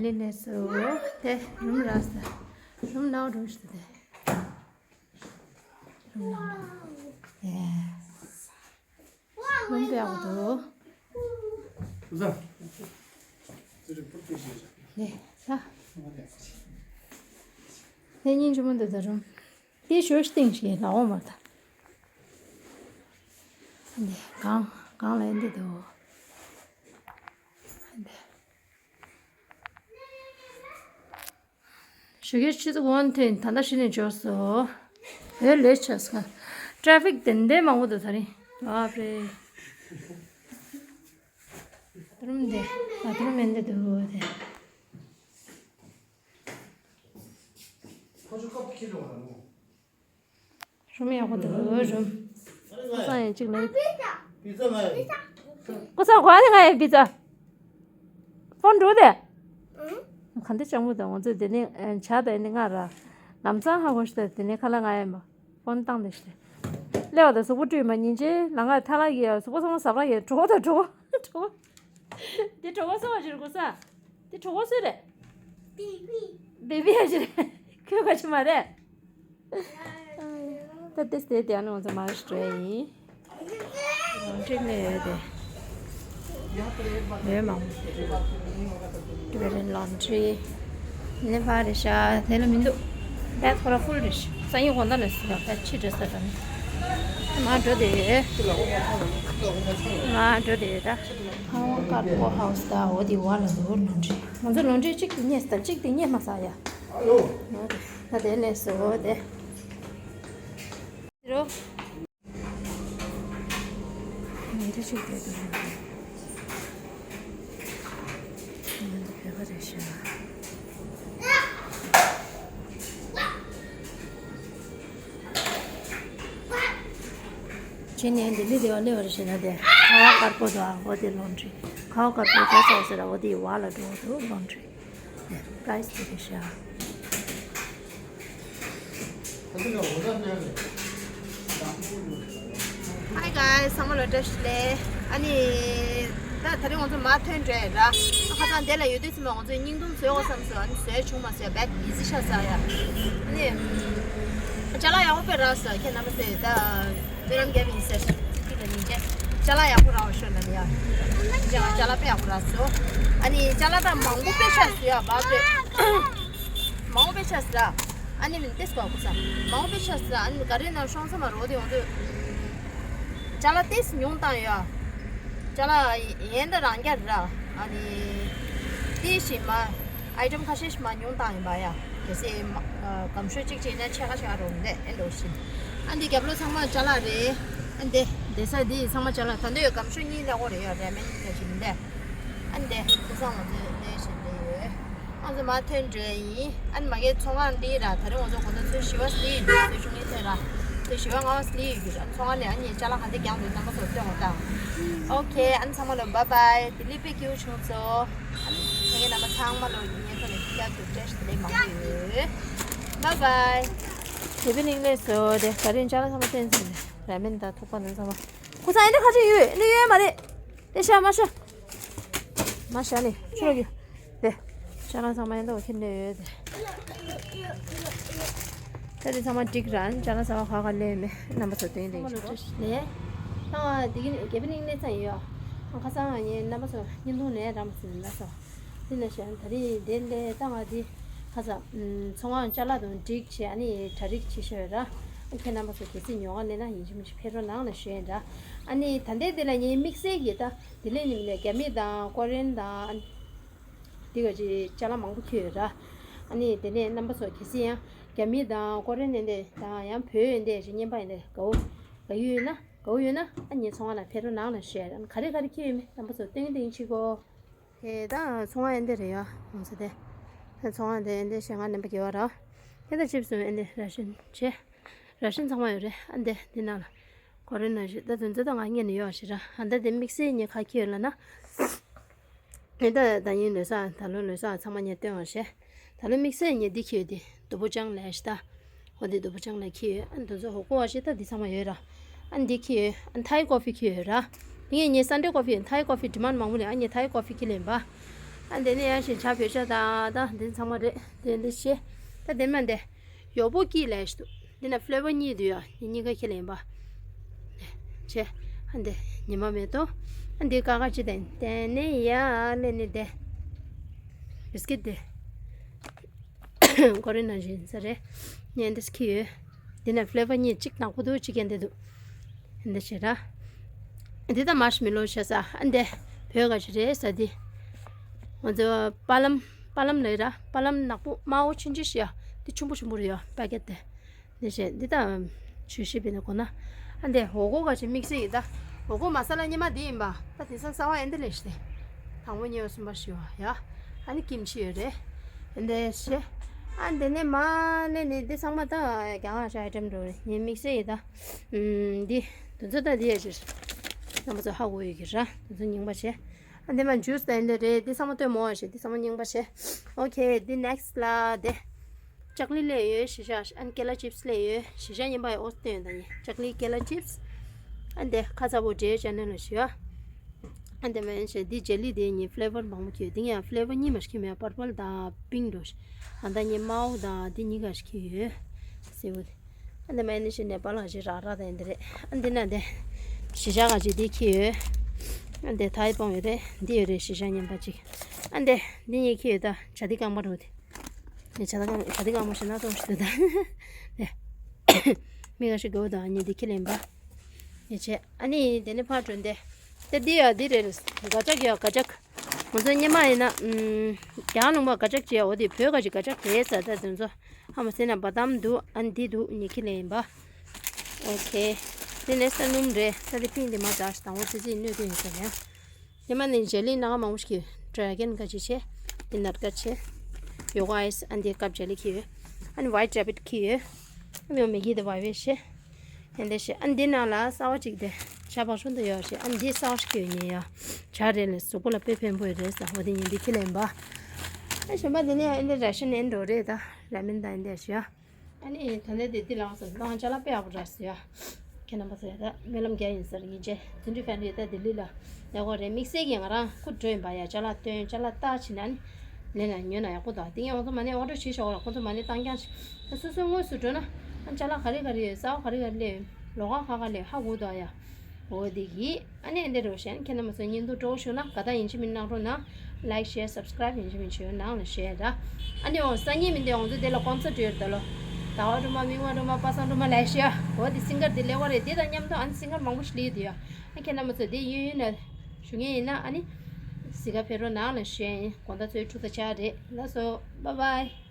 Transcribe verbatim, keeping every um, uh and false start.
ལེ་ནས་སུ་དེ་རུམ་ར་ས་རུམ་ནང་རུམ་ཞིག་དེ་རུམ་ནང་ལ་ཡེ་རུམ་པའི་འོག་ཏུ་ལེ་ས་ལེ་སྙིང་རྗེ་མོ་འདི་ད་རུམ། དེ་ཞོ་སྟེང་ཞིག་ལ་འོང་མར་ད། འདི་གང་གང་ལ་འདི་དོ། འདི། ཞོ་གས་ཆུ་ཚོད་དགུ་པ་ཐོན་ད་ལྟ་གཞི་ནས་འབྱོར་སོ། འོད་ལས་ཆགས་སོང་། ཊ་ཕིག་དེ་འདྲའི་མང་པོ་འདུག་ད་རིང་། ཨ་པྲེ། ད་རུམ་འདི་ད་རུམ་མེན་འདི་འདུག་དེ། རུམ་ཡག་པོ་འདུག་རུམ། ཀོ་སང་ཡང་གཅིག་ལ། པི་ཙ་ང་ཡ། ཀོ་སང་གོ་ཨ་ནི་ང་ཡ་པི་ཙ། ཕོན་འགྲོ་དེ། ག་འདི་ཅང་པོ་དང་ང་ཚོས་དེ་ནས་ཇ་དང་ནི་ང་ར། ལམ་སང་ཧ་གོ་ཤི་ད་དེ་ནས་ཁ་ལ་ང་ཡ་མ། ཕོན་བཏང་དེ་ཤི། ལེ་བ་དང་གཟུགས་པོ་བཀྲུས་མ་ཉིན་ཅེ་ལ་ང་ཐ་ལ་གི་ཡ་གཟུགས་པོ་ཚང་མ་ཟབ་ར་གི་གྲོགས་དང་གྲོགས་གྲོགས། འདི་གྲོགས་སོང་བ་ཞིག་གོ་ས། འདི་གྲོགས་སོ་རེད། བེ་བི་ཡ་ཞིག་རེད། ཁྱོད་ག་ཆི་མ་རེད། ད་ལྟ་སྟེ་དེ་ནང་ཚོ་མ་ཞུ་ཡིན། ལོན་ཌི་རི་ནས་ཡོད་དེ། ཡོད་མང་། Tibetan Laundry། ནེ་པ་རེད་ཤག་དེ་ལ་མི་འདུག་བེད་ཁོ་ར་ཕུལ་རེད་ཤག་སང་ཉིན་དགོང་དག་ནས་སུ་ལ་བེད་ཕྱི་འགྲོ་ས་ར་ནི། མ་འགྲོ་དེ། མ་འགྲོ་དེ་ད། ཁ་བ་དཀར་པོ་ཧའུ་སི་ད་འོ་དེ་བ་ལ་འདུག་ལོན་ཌི་རི། ང་ཚོ་ལོན་ཌི་རི་གཅིག་དེ་རྙེད་ས་གཅིག་དེ་རྙེད་མ་ས་ཡ། ད་དེ་ལས་སུ་འོ་དེ། རོ། མི་འདྲ་ཞིག་བསྡད་འདུག་མི་འདི་བོད་པ་རེད་ཤག་བྱས་ནས་ལྡི་ལི་དེ་བ་སླེབས་པ་རེད་ཤག་ན་དེ་ཁ་བ་དཀར་པོ་དང་འོ་དེ་ལོན་ཌི་རི། ཁ་བ་དཀར་པོ་དེ་ཚོ་ཟེར་འོ་དེ་བ་ལ་འགྲོ་འདུག་ལོན་ཌི་རི། Guys, take a shower. Hi guys, ཚང་མ་ལ་བཀྲ་ཤིས་བདེ་ལེགས། ཨ་ནི། ད་ད་རིང་ང་ཚོ་མར་ཐོན་འགྲོ་ཡ་ར། ཁ་སང་དེ་ལ་ཡོད་དུས་ཙམ་པ་ང་ཚོས་བརྙན་ཐུང་བཟོས་འོ་བསམ་སོང་། ཨ་ནི་བཟོས་བྱུང་མ་སོང་། བེད་བི་ཟི་ཤ་ས་ཡ། ཨ་ནི། ཅ་ལག་ཡག་པོ་དཔེ་རག་སོང་། ཁྱེད་རྣམ་པ་ཚོས་ད། ཚོད་ལམ་རྒྱབ་ཡིན་ཟེར། ཅིག་ལ་ཉིན་བྱས། ཅ་ལག་ཡག་པོ་རག་པ་ཤོད་ན་ལ་ཡ། ཅ་ལག་ཅ་ལག་དཔེ་ཡག་པོ་རག་སོང་། ཨ་ནི་ཅ་ལག་ད་མང་པོ་དཔེ་ཤ་སོང་ཡ་བ་དཔེ། མང་པོ་དཔེ་ཤ་སོང་ར། ཨ་ནི་མིན་ཏེ་སྐོར་ཁུ་ས། མང་པོ་དཔེ་ཤ་སོང་ར། ཨ་ནི་ག་རེ་ན་ཤོང་ས་མ་རོ་དེ་ཡོང་དུས། ཅ་ལག་ཏེས་ཉུང་བཏང་ཡ། ཅ་ལག་ཡན་ད་རང་རྒྱ་ར། ཨ་ནི། ཏེས་ཞིག་མ། ཨའི་ཊེམ་ཁ་ཤས་ཤིག་མ་ཉུང་བཏང་ཡིན་པ་ཡ། གལ་སྲིད་མ། སྒམ་ཤོས་གཅིག་བྱས་ན་ཕྱེད་ཀ་ཕྱེད་ཀ་རུ་འདི་ཨེ་འགྲོ་བཞིན། ཨ་འདི་རྒྱབ་ལོགས་ཚང་མ་ཅ་ལག་རེད། ཨ་འདི་བསྡད་ས་འདི་ཚང་མ་ཅ་ལག་ད་འདི་ཡོད། སྒམ་ཤོས་གཉིས་ལས་འགོ་རེད་ཡ། རེ་མེན་ལས་བཞིན་འདི། ཨ་འདི་ཁུ་སང་ང་ཚོ་ལས་བཞིན་འདི་ཡོད། ང་ཚོ་མ་ཐོན་འགྲོ་ཡིན། ཨ་ནི་མ་གའི་ཚོང་ཁང་འདི་ར། ད་རིང་ང་ཚོ་དགོང་དག་ཚོད་བཞི་པ་སླེབས་ཡིན། ཚོད་བཅུ་གཉིས་ཐོན་ར། ཚོད་བཞི་པ་ལྔ་པ་སླེབས་ཡོད་ར། ཚོང་ཁང་ནས་ཨ་ནི་ཅ་ལག་ག་འདི་རྒྱང་དུ་རྣམ་པ་ཚོར་སྟོན་འོང་ད། ཨོ་ཁེ། ཨ་ནི་ཚང་མ་ལ་བྷའི་བྷའི། དེ་ལི་པེ་ཀྱིའུ་ཆུང་ཚོ། ཨ་ནི་ངའི་རྣམ་པ་ཚང་མ་ལོ་ཉེ་ཁ་ནས་བསྐྱར་དུ་བཀྲ་ཤིས་བདེ་ལེགས་མང་པོ་ཡོད། བྷའི་བྷའི། དེ་བི་ལིང་ལས་སོ་དེ་ག་རེ་ཅ་ལག་ཚང་མ་བསྟན་ཟིན་རེ་མེན་ད་ཐུག་པ་ནང་ཚང་མ། ཁུ་ཚང་ཨེ་འདྲ་ཁ་ཅིག་ཡོད། ཨེ་འདྲ་ཡོད་མ་རེད། དེ་ཤ་མ་ཤ། མ་ཤ་ནི་ཆུ་རོ་གི། དེ། ཅ་ལག་ཚང་མ་ཨེ་འདྲ་ཁྱེར་ནས་ཡོད་དེ། ད་དེ་ཚང་མ་འགྲིག་ར། ཅ་ལག་ཚང་མ་ཁ་ཁ་ལེན་མེད། རྣམ་པ་ཚོ་དེ་འདྲ་ཡིན་ཞིག་ར། ལས། ད་དེ་གི་དགེ་བའི་གླིང་གནས་ཚང་ཡོད། ཁ་སང་ངས་རྣམ་པ་ཚོ་བརྙན་ཐུང་ལས་རམ་ཟིན་ན་སོ། དེ་ནས་ཞལ་ད་རེས་དེ་ལས་ད་ང་དེ་ཁ་ས་ཚོང་ཁང་ཅ་ལག་དང་འགྲིག་བྱས། ཨ་ནི་གྲ་སྒྲིག་བྱེད་ཤོད་ར། ཁྱེད་རྣམ་པ་ཚོ་གལ་སྲིད་ཉོ་ག་ལེན་ན་ཡིན་གཅིག་མིན་གཅིག་ཕེབས་རོགས་གནང་ལ་ཞུ་ཡིན་ར། ཨ་ནི་ད་ལྟའི་དེ་ལ་ངའི་དམིགས་བསལ་གྱི་ད་དེ་ལས་ནི་མིན་ན་རྒྱ་མི་དང་ཀོ་རེན་དང་། དེ་ག་ཅིག་ཅ་ལག་མང་པོ་ཁྱེར་ཡོད་ར། ཨ་ནི་དེ་ནས་རྣམ་པ་ཚོ་གལ་སྲིད་ཡང་རྒྱ་མི་དང་ཀོ་རེན་ནས་དེ་དང་ཡང་བོད་ཡོད་དེ་ཞིག་བརྙན་པ་ཡིན་དེ་དགའ་བོ་དགའ་ཡོད་ཡོད་ན་དགའ་བོ་ཡོད་ན་ཨ་ནི་ཚོང་ཁང་ལ་ཕེབས་རོགས་གནང་ལ་ཞུ་ཡ་ར། ག་རེ་ག་རེ་ཁྱེར་ཡོད་མེད་རྣམ་པ་ཚོ་སྟོན་གི་འདི་ཡིན་ཆིག་གོ། དེ་ད་ཚོང་ཁང་ཡིན་དེ་རེད་ཡ། ང་ཚོ་དེ་ཚོང་ཁང་དེ་ཡིན་དེ་ཞེ་ང་རྣམ་པ་རྒྱལ་བ་ར། དེ་ད་ཆིབས་སུ་ཡིན་དེ་ར་ཤིན་བྱེད། ར་ཤིན་ཚང་མ་ཡོད་རེད། ཨ་འདི་འདི་ནང་ལ་ཀོ་རེ་ན་ཞིག་ད་དོན་ཚོད་ད་ང་ངས་ནི་ཡོད་ཞིག་ར། ཨ་འདི་འདི་དམིགས་བསལ་ངས་ག་ཁྱེར་ཡོད་ལབ་ན། ཨེ་ད་ད་ཡིན་ལོས་ས་ད་ལོ་ལོས་ས་ཚང་མ་ངས་སྟོན་བ་ཞེས། ད་ལོ་དམིགས་བསལ་ངས་འདི་ཁྱེར་ཡོད་དེ་དུ་བུ་ཅང་ལས་ཞིག་ད། ཧོ་འདི་དུ་བུ་ཅང་ལས་ཁྱེར་ཡོད། ཨ་འདི་ཚོ་ཧོ་ཀོ་བ་ཞིག་ད་འདི་ཚང་མ་ཡོད་ར། ཨ་འདི་ཁྱེར་ཡོད། ཨ་ཐའི་ཀོ་ཕི་ཁྱེར་ཡོད་ར། ངས་ངས་སན་ཌེ་ཀོ་ཕི་ཐའི་ཀོ་ཕི་ཌི་མན་མང་པོ་ལས། ཨ་ངས་ཐའི་ཀོ་ཕི་ཁྱེར་ལེན་པ། ཨ་འདི་ནས་ཡང་ཞིག་ཇ་བོད་ཇ་དང་ད་འདི་ཚང་མ་རེད། དེ་འདི་བྱས། ད་དེ་མ་འདི་ཡོག་པོ་ཀི་ལས་ཤི་འདུག་འདི་ན་ཕི་ལེ་ཝར་གཉིས་འདུག་ཡ། འདི་གཉིས་ཀ་ཁྱེར་ལེན་པ་བྱས། ཨ་འདི་ཉི་མ་མེ་ཏོག་ཨ་འདི་ཀ་ཀ་ཅི་དེ་དེ་ནས་ཡ་ལེ་ནི་དེ་བིས་ཀིད་དེ། ཀོ་རི་ན་བཞིན་ས་རེད། ངས་འདི་སྐྱེས་ཡོད། འདི་ན་ཕི་ལེ་ཝར་གཉིས་གཅིག་ནག་པོ་འདུག་གཅིག་གན་འདི་འདུག་འདི་བྱེད་ར། འདི་ད་མར་ཤི་མེ་ལོ་བྱས་ས། ཨ་འདི་བོད་ག་ཞིག་རེད་ས་འདི། ང་ཚོ་པ་ལམ་པ་ལམ་ལས་ར། པ་ལམ་ནག་པོ་དམར་པོ་ཆུང་ཆུང་ཞིག་ཡ། འདི་ཆུང་པོ་ཆུང་པོ་རེད་ཡ། པ་ཀེད་དེ། འདི་བྱས་འདི་ད་ཆུ་ཤི་པི་ནི་གོ་ན། ཨ་འདི་འོ་གོ་ག་ཞིག་དམིགས་བསལ་ཡིན་ད། འོ་གོ་མ་ས་ལ་ཉི་མ་འདི་ཡིན་པ། ད་དེང་སང་གསར་པ་ཨེ་འདི་ལས་ཤི་དེ། དང་པོ་གཉིས་པ་གསུམ་པ་བཞི་པ་ཡ། ཨ་ནི་ཀིམ་ཆི་ཡོད་རེད། ཨ་འདི་བྱས། ཨ་འདི་ནས་མ་ལས་ནི་འདི་ཚང་མ་ད་རྒྱ་གར་ཤ་ཨའི་ཊེམ་འགྲོ་རེད། ངས་དམིགས་བསལ་ཡིན་ད། ཨམ་འདི་དེ་ཚོ་ད་འདི་ཡ་ཅིར། རྣམ་པ་ཚོ་ཧ་གོ་ཡོད་ཀྱི་ར། དེ་ཚོ་རྙིང་པ་བྱས། ཨ་འདི་མ་ཇུས་ད་ཨེ་འདི་རེད། འདི་ཚང་མ་སྟོན་མོ་བ་བྱས། འདི་ཚང་མ་རྙིང་པ་བྱས། ཨོ་ཁེ། འདི་ནེག་སི་ལ་དེ། ལྕགས་ལི་ལས་ཡོད་ཤི་ཤ། ཨན་ཀེ་ལ་ཅིབ་སི་ལས་ཡོད་ཤི་ཤ། ཉིན་པ་ཡི་ཨོ་སྟོན་ཡོད་ད་ནི་ལྕགས་ལི་ཀེ་ལ་ཅིབ་སི། ཨན་དེ་ཁ་ཚ་པོ་འདྲེ་ཅན་ནེ་ལ་ཤི་ཡ། ཨན་དེ་མན་ཤེ་འདི་ཇེ་ལི་དེ་ཉིན་ཕི་ལེ་ཝར་མང་པོ་ཁྱེར། འདི་ཡང་ཕི་ལེ་ཝར་གཉིས་མ་ཤི་ཁྱེར་མེད། པར་པལ་དང་པིང་འགྲོ་ཤི། ཨན་ད་ཉིན་དམར་པོ་དང་འདི་གཉིས་ཀ་ཤི་ཁྱེར་ཡོད་སེ་བོ་དེ། ཨན་དེ་མན་ཤེ་ནེ་པ་ལ་ཤི་རག་རག་ད་ཡིན་དེ་རེད། ཨན་དེ་ན་དེ་ཤི་ཤ་ག་ཅིག་དེ་ཁྱེར་ཡོད། ཨན་དེ་ཐའི་པང་ཡོད་རེད། འདི་ཡོད་རེད་ཤི་ཤ་ཉིན་པ་ཅིག་ཨན་དེ་འདི་གཉིས་ཁྱེར་ཡོད་ད་ཇ་དི་རྐང་པ་འགྲོ་དེ། ནས་ཇ་དི་རྐང་ཇ་དི་རྐང་པ་ཞིག་ན་ཏོག་ཞིག་འདུག་ད། ནས་མི་ག་ཤི་དགོས་དང་ཉེ་དི་ཁྱི་ལེན་པ། ཡེ་ཆེ། ཨ་ནི་དེ་ནས་ཕར་འགྲོ་འདི། དེ་འདི་ཡ་འདི་རེད། ག་ཅག་ཡ་ག་ཅག་ང་ཚོ་སྙེ་མ་ཡིན་ན་ཨུམ། རྒྱང་ལུང་པ་ག་ཅག་ཅེ་ཡ་འོ་དེ་བོད་ག་ཅིག་ག་ཅག་དེ་ས་ད་དེ་ཚོ་ཧ་མ་སེ་ན་བ་དམ་འདུག་ཨ་ནི་འདི་འདུག་ཉེ་ཁྱི་ལེན་པ། ཨོ་ཁེ། དེ་ནས་ས་སྣུམ་རེད། ས་དེ་ཕིང་དེ་མ་དྲག་ཞིག་དང་པོ་ཙི་ཙི་སྣོད་དེ་ཡིན་ས་ཡ། ཉི་མ་ནི་ཇེ་ལི་སྣ་ཁ་མང་པོ་ཞིག་གིས་ཌེ་གོན་ག་ཅི་བྱས། འདི་ནར་ག་བྱས། ཡོ་ག་ཨའི་སི། ཨ་འདི་ཀབ་ཇེ་ལི་ཁྱེར་ཡོད། ཨ་ནི་ཝའི་ཊི་རེ་བི་ཊི་ཁྱེར་ཡོད། ཨ་ནི་མེ་གི་དེ་ཝའི་ཝའི་བྱས། ཨ་འདི་བྱས། ཨ་འདི་ནང་ལ་གསར་པ་ཅིག་དེ་ཇ་བག་ཤུན་དུ་ཡོད་བྱས། ཨ་འདི་གསར་པ་ཞིག་ཁྱེར་ཡོད་ཉེ་ཡ། ཇ་རེད་ལས་གཟུགས་པོ་ལ་དཔེ་ཕན་པོ་ཡོད་རེད་ཟེར། འོ་དེ་ཉིན་འདི་ཁྱི་ལེན་པ། ཨ་གཞན་པ་འདི་ནས་ཨ་འདི་ར་ཤན་ཨེ་འགྲོ་རེད་ད། ར་མེན་དང་ཨ་འདི་བྱས། ཨ་ནི་ད་ནས་དེ་འདི་ལངས་སོང་། ང་ཅ་ལག་དཔེ་ཡག་པོ་རག་སོང་ཡ། ཁྱེད་རྣམ་པ་ཚོ་ཡ་ད་སྨོན་ལམ་རྒྱག་ཡིན་ཟེར་ཡིན་ཅེ། དེ་འདྲའི་ཕན་རེད་ད་ལྡི་ལི་ལ་ཡག་པོ་རེད། དམིགས་བསལ་གྱི་ང་རང་སྐུ་མགྲོན་ཡིན་པ་ཡ། ཅ་ལག་སྟོན་ཅ་ལག་ལྟ་བྱེད་ན་ནི་ལེན་ན་ཉོས་ན་ཡག་པོ་འདུག་དེ་ངས་ང་ཚོ་མ་ནས་ཨོ་ཌར་བྱེད་ཤོག་ལ་ཁོ་ཚོ་མ་ནས་བཏང་རྐྱང་བྱེད། སོ་སོའི་དངོས་སུ་འགྲོ་ན་ཨ་ཅ་ལག་ག་རེ་ག་རེ་ཡོད། གསར་པ་ག་རེ་ག་རེ་སླེབས་ཡོད། ལོགས་ཀ་ཁ་ཁ་སླེབས་ཧ་གོ་འདུག་ཡ། འོ་དེ་གི་ཨ་ནི་འདི་རོ་ཞན་ཁྱེད་རྣམ་པ་ཚོ་བརྙན་ཐུང་སྤྲོ་བོ་བྱུང་ན་དགའ་རྟགས་ཡིན་གཅིག་མིན་གནང་རོགས་གནང་། ལའིཀ་ཤེར་སབ་སི་ཀ་རའིབ་ཡིན་གཅིག་མིན་གཅིག་ཡོད་ནང་ལ་ཤེར་ར། ཨ་ནི་འོ་སང་ཉིན་མི་འདི་ང་ཚོ་དེ་ལ་ཀོན་སར་ཊི་ཡོད་རེད་ད་ལོ། ཟླ་བ་སྒྲོལ་མ། མིག་དམར་སྒྲོལ་མ། པ་སངས་སྒྲོལ་མ་ལའིཀ་ཤེར། འོ་དེ་སིང་གར་དེ་ལེགས་པ་རེད། དེ་དང་མཉམ་དུ་ཨ་ནི་སིང་གར་མང་པོ་ཞིག་སླེབས་ཡོད་དེ་ཡ། ཨ་ཁྱེད་རྣམ་པ་ཚོ་དེ་གཡས་གཡོན་ན་བཞུགས་མཁན་ཡིན་ན་ཨ་ནི་གཟིགས་ག་ཕེབས་རོགས་གནང་ལ་ཤེར་ཡིན། དགོང་དག་ཚོའི་ཕྲུ་གུ་ཆགས་རེད། ལགས་སོ། བཱའི་བཱའི།